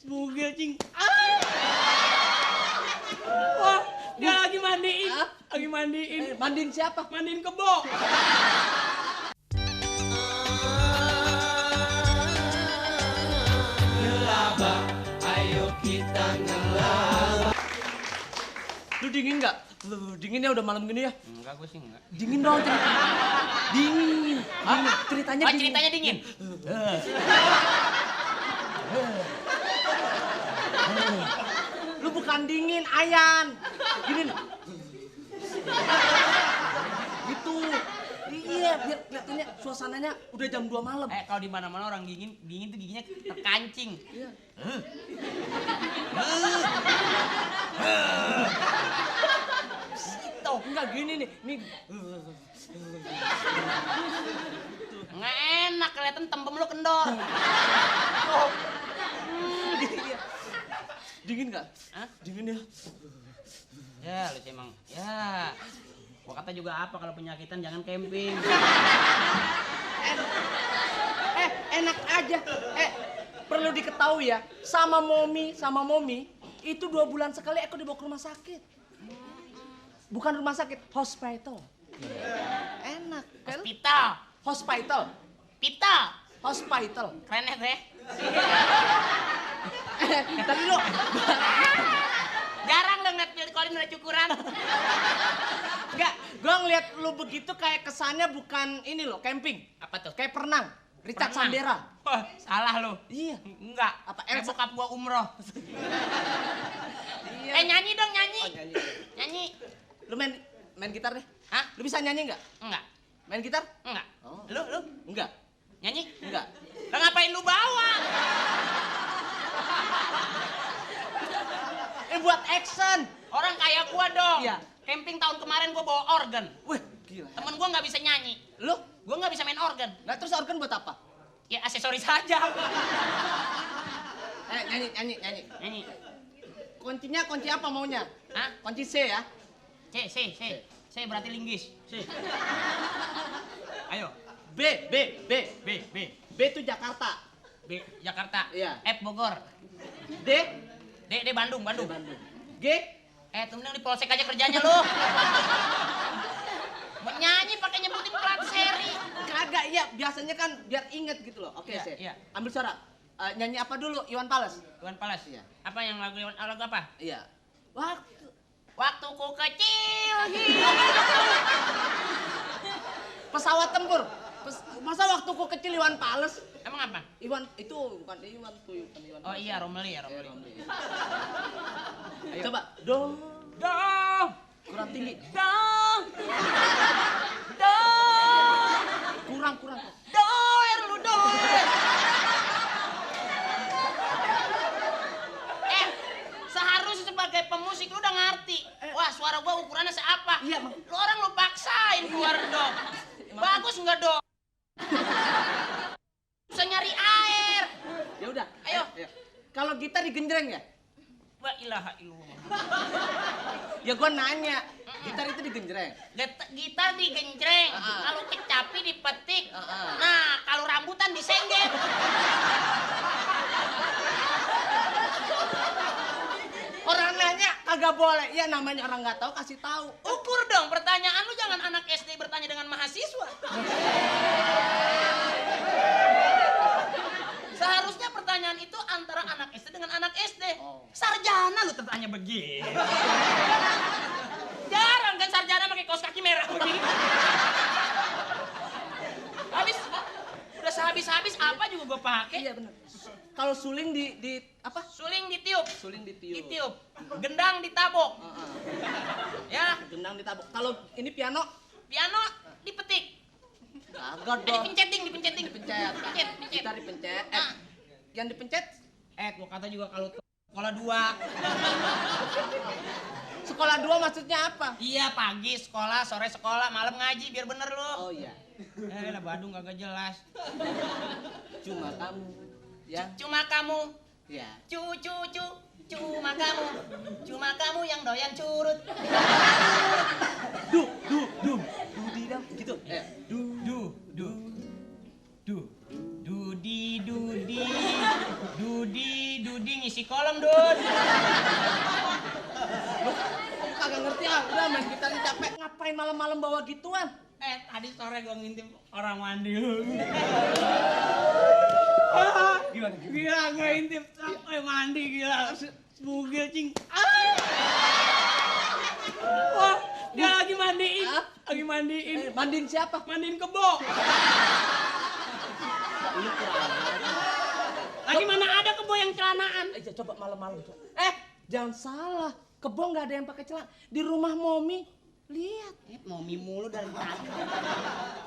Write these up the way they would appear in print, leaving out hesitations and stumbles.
Bugil cing. Wah, dia lagi mandiin. Lagi mandiin. Mandiin siapa? Mandiin kebo. Ngelaba, ayo kita ngelaba. Lu dingin nggak? Dinginnya udah malam gini ya? Enggak, gue sih enggak. Dingin dong, dingin. Ceritanya dingin. Ceritanya dingin. Lu bukan dingin, Ayan. Gini nih. Gitu. Iya, biar kelihatannya suasananya udah jam 2 malam. Kalau di mana-mana orang dingin tuh giginya terkancing. Iya. Gitu. Enggak gini nih. Nih. Nggak enak, kelihatan tempem lu kendor. Iya. Dingin nggak? Hah? Dingin ya. Ya, lu sih emang. Ya. Gua kata juga apa kalau penyakitan jangan camping. Enak aja. Perlu diketahui ya, sama Momi itu 2 bulan sekali aku dibawa ke rumah sakit. Bukan rumah sakit, hospital. Enak kan? Hospital. Hospital. Keren ya, Teh? Tadi lu. Jarang lo ngeliat Phil Collins udah cukuran. Enggak, gua ngeliat lu begitu kayak kesannya bukan ini loh, camping. Apa tuh? Kayak perenang. Richard Perenang? Sambera. Wah, salah lu. Iya. Enggak. Apa, Kayak Elsa? bokap gua umroh. Iya. Nyanyi dong, nyanyi. Oh, nyanyi. Nyanyi. Lu main gitar deh. Hah? Lu bisa nyanyi nggak? Enggak. Main gitar? Enggak. Oh. Lu? Enggak. Nyanyi? Enggak. Lah ngapain lu bawa? Buat action. Orang kayak gua dong. Iya. Camping tahun kemarin gua bawa organ. Wih, gila. Temen gua nggak bisa nyanyi. Lu? Gua nggak bisa main organ. Nah, terus organ buat apa? Ya aksesoris saja. Nyanyi. Nyanyi. Kuncinya kunci apa maunya? Hah? Kunci C ya? C berarti linggis. C. Ayo. B. B itu Jakarta. B Jakarta. Iya. F Bogor. D. D Bandung. G. Temen di polsek aja kerjanya lu. Mau nyanyi pakai nyebutin plat seri. Kagak, iya. Biasanya kan biar inget gitu loh. Oke, Iya, C. iya. Ambil suara. Nyanyi apa dulu? Iwan Fals. Iwan Fals. Iya. Apa yang lagu apa? Iya. Waktu ku kecil. Pesawat tempur. Masa waktu ku kecil Iwan Fals? Emang apa? Iwan itu bukan Iwan tuh, bukan Iwan. Oh iya, Romeli. Romeli. Ayo. Coba. Do. Kurang tinggi. Do. Kurang. Doer lu doer. Seharusnya sebagai pemusik lu udah ngerti. Wah, suara gua ukurannya seapa? Iya, Bang. Lu orang lu paksain keluar do. Bagus enggak do? Bisa nyari air. Ya udah. Ayo. Kalau gitar digenjreng ya? La ilaha illallah. Ya gua nanya. Gitar itu digenjreng. Gitar digenjreng, kalau kecapi dipetik. Nah, kalau rambutan disengget. Orang nanya kagak boleh. Ya namanya orang nggak tahu kasih tahu. Ukur dong pertanyaan lu, jangan anak SD bertanya dengan mahasiswa. Seharusnya pertanyaan itu antara anak SD dengan anak SD. Sarjana lu tanya begini. Jarang kan sarjana pakai kaos kaki merah begini. Udah sehabis-habis apa juga gua pakai. Iya benar. Kalau suling di apa? Suling ditiup. Suling ditiup. Ditiup. Gendang ditabok. Ya, Gendang ditabok. Kalau ini piano? piano dipetik. Kagak dong. Dipencet. Dipencet. Pencet. Gitar dipencet. Ah. Yang dipencet? Gua kata juga kalau sekolah 2. Sekolah 2 maksudnya apa? Iya, pagi sekolah, sore sekolah, malam ngaji biar bener lu. Oh iya. Lah Badung kagak jelas. Cuma kamu. Ya. Cuma kamu. Ya. Cuma kamu yang doyan curut. Du di dam gitu. Dudi Dudi ngisi kolam, Dud. Lu kagak ngerti ah, udah main gitarnya capek. Ngapain malam-malam bawa gituan? Tadi sore gua ngintip orang mandi. Gimana? Gila, gua intip sampai mandi gila. Bugil, cing. Wah, dia lagi mandiin. Lagi mandiin. Mandiin siapa? Mandiin kebo. Lagi mana ada kebo yang celanaan? Coba malam-malam. Jangan salah. Kebo nggak ada yang pakai celana. Di rumah Momi, lihat. Momi mulu dari tadi.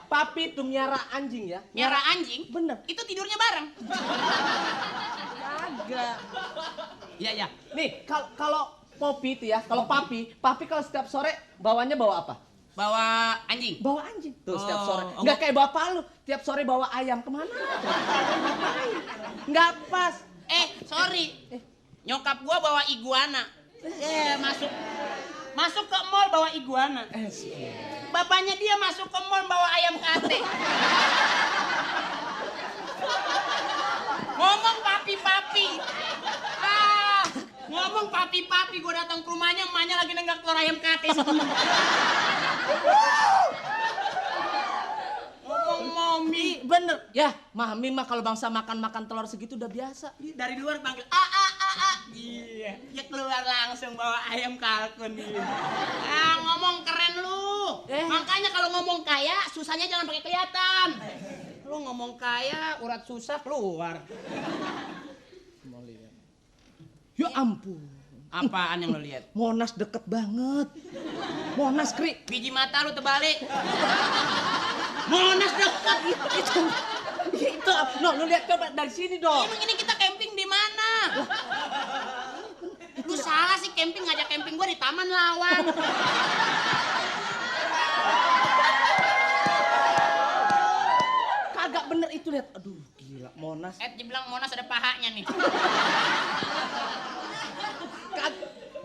Papi tuh miara anjing ya. Miara anjing? Bener. Itu tidurnya bareng. Kagak. Iya. Nih, kalau Popi itu ya, kalau Papi kalau setiap sore bawanya bawa apa? Bawa anjing. Bawa anjing. Tuh setiap sore. Oh, Nggak kayak bapak lu, tiap sore bawa ayam kemana? Ngapain? Nggak pas. Sorry. Nyokap gua bawa iguana. Masuk ke mall bawa iguana. Bapaknya dia masuk ke mall bawa ayam kate. Ngomong papi-papi. Ngomong papi-papi, gue datang ke rumahnya, emaknya lagi nenggak telur ayam kate. Ngomong Momi. Bener. Ya, Mami mah kalau bangsa makan telur segitu udah biasa. Dari luar panggil Iya. Dia keluar langsung bawa ayam kalkun. Ngomong keren lu. Makanya kalau ngomong kaya, susahnya jangan pakai kelihatan. Lu ngomong kaya, urat susah keluar. Ya ampun. Apaan yang lu lihat? Monas deket banget. Monas, Kri. Biji mata lu terbalik. Monas deket. Itu, lu lihat coba dari sini dong. Emang ini kita camping di mana? Lu salah sih camping, ngajak camping gua di Taman Lawan. Kagak bener itu, lihat. Aduh, gila Monas. Dibilang Monas ada pahanya nih.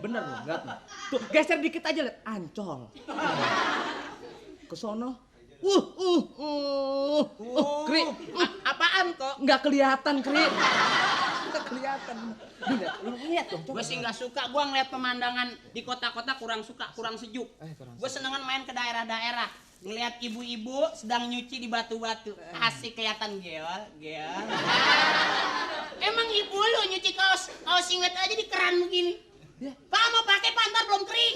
Bener loh, lihat. Tuh, geser dikit aja, lihat. Ancol. Ke sono. Kri. Apaan kok? Nggak kelihatan, Kri. Nggak kelihatan. Lu lihat dong, coba. Gue sih nggak suka, gue ngeliat pemandangan di kota-kota kurang suka, kurang sejuk. Gue senengan main ke daerah-daerah. Ngeliat ibu-ibu sedang nyuci di batu-batu. Asik kelihatan geol. Emang ibu lu nyuci kaos singlet aja di keran begini? Pak mau pakai pantar belum kering.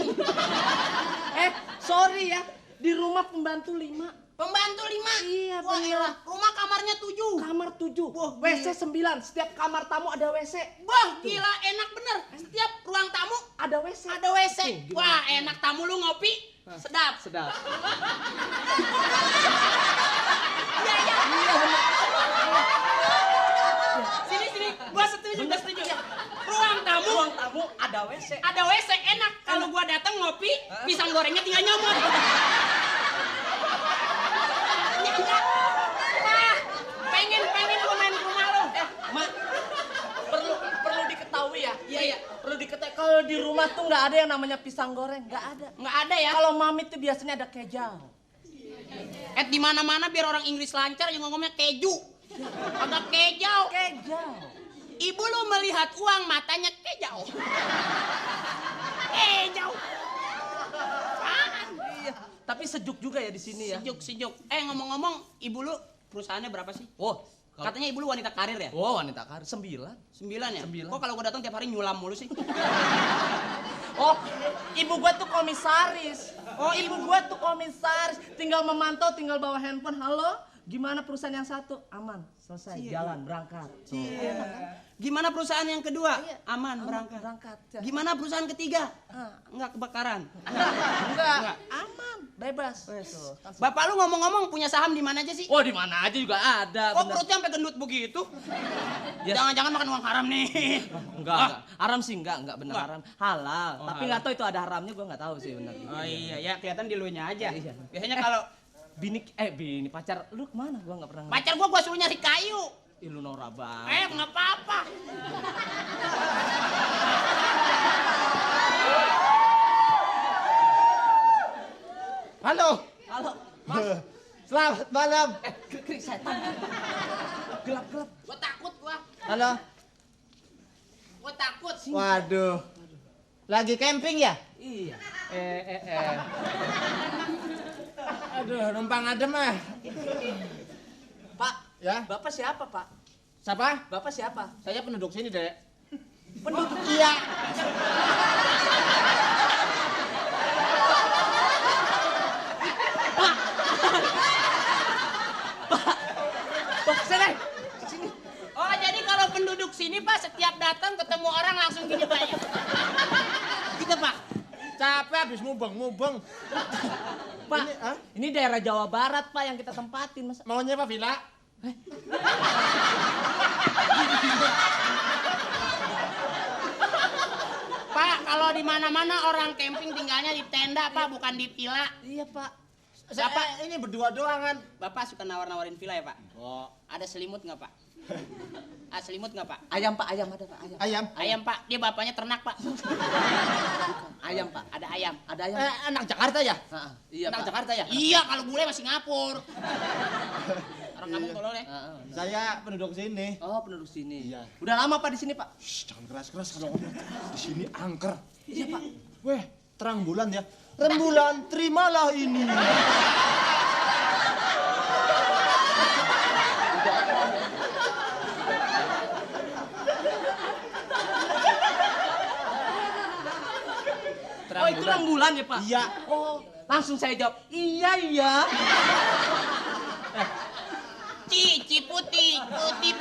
Sorry ya. Di rumah pembantu 5. Pembantu 5? Iya, wah bener. elah, rumah kamarnya 7. Kamar 7. Wah, WC 9. Setiap kamar tamu ada WC. Wah, gila enak bener. Setiap ruang tamu ada WC. Ada WC. Tuh, wah, enak tamu lu ngopi. Sedap. Sedap. Iya. Iya, Sini. Gua setuju. Ruang tamu ada WC. Ada WC enak. Kalau gua datang ngopi, pisang gorengnya tinggal nyomot. Wah, pengen gua main ke rumah lu. Mak, perlu diketahui ya. Iya. Perlu diketahui kalau di rumah tuh nggak ada yang namanya pisang goreng, nggak ada. Nggak ada ya? Kalau mami tuh biasanya ada kejau. Di mana-mana biar orang Inggris lancar yang ngomongnya keju. Agak kejau. Kejau. Ibu lu melihat uang matanya kejau. Kejau. Apaan? Iya. Tapi sejuk juga ya di sini ya. Sejuk. Ngomong-ngomong, ibu lu perusahaannya berapa sih? Oh, Katanya ibu lu wanita karir ya? oh wanita karir 9. 9 ya? 9. Kok kalau gua datang tiap hari nyulam mulu sih? Oh, ibu gua tuh komisaris. Ibu gua tuh komisaris. Tinggal memantau, tinggal bawa handphone. Halo, gimana perusahaan yang satu? Aman, selesai, jalan, berangkat. Gimana perusahaan yang kedua? Iya. Aman, berangkat. Berangkat. Gimana perusahaan ketiga? Enggak kebakaran. Enggak, aman, bebas. Tuh. Bapak lu ngomong-ngomong punya saham di mana aja sih? Oh, di mana aja juga ada. Kok perutnya sampai gendut begitu? Yes. Jangan-jangan makan uang haram nih. Enggak. Haram sih enggak benar Enggak. haram. Halal. Oh, Tapi halal. nggak tahu itu ada haramnya, gua nggak tahu sih benar. Oh iya, ya kelihatan di lunya aja. Iya. Biasanya kalau Bini pacar lu kemana? Gua nggak pernah. pacar gua suruh nyari kayu. Ih, lu norak banget. Nggak apa-apa. Halo. Halo, Mas. Selamat malam. Krik setan. Gelap. Gua takut gua. Halo. Gua takut. Waduh. Lagi camping ya? Iya. Aduh, numpang adem ah. Pak, Ya? Bapak siapa, Pak? Siapa? Bapak siapa? Saya penduduk sini, Dek. Penduduk. Iya. Pak, sini. Sini. Oh, jadi kalau penduduk sini, Pak, setiap datang ketemu orang langsung gini, Pak. Ya? Gitu, Pak. Capek habis mubeng. Pak, Ini, ah? ini daerah Jawa Barat, Pak, yang kita tempatin. Masa? Maunya apa, Villa? Pak, kalau di mana-mana orang camping tinggalnya di tenda, Pak, bukan di villa. Iya, Pak. Bapak- Ini berdua doang kan? Bapak suka nawar-nawarin villa ya, Pak? Oh, Ada selimut nggak, Pak? Selimut nggak, Pak? Ayam, Pak, ayam ada, Pak, ayam. ayam. Ayam, Pak. Dia bapaknya ternak, Pak. Ayam, Pak. Ada ayam. Ada ayam. Anak Jakarta ya? Iya, Anak Pak. Jakarta ya? Iya, kalau bule masih ngapur. Orang kampung tolol ya. Saya penduduk sini. Oh, penduduk sini. Iya. Udah lama, Pak, di sini, Pak? Shh, jangan keras-keras kalau ngomong. Di sini angker. Iya, Pak. Weh, terang bulan ya. Rembulan, terimalah ini. Oh, itu rembulan ya, Pak? Iya. Oh, langsung saya jawab, iya. Cici putih, putih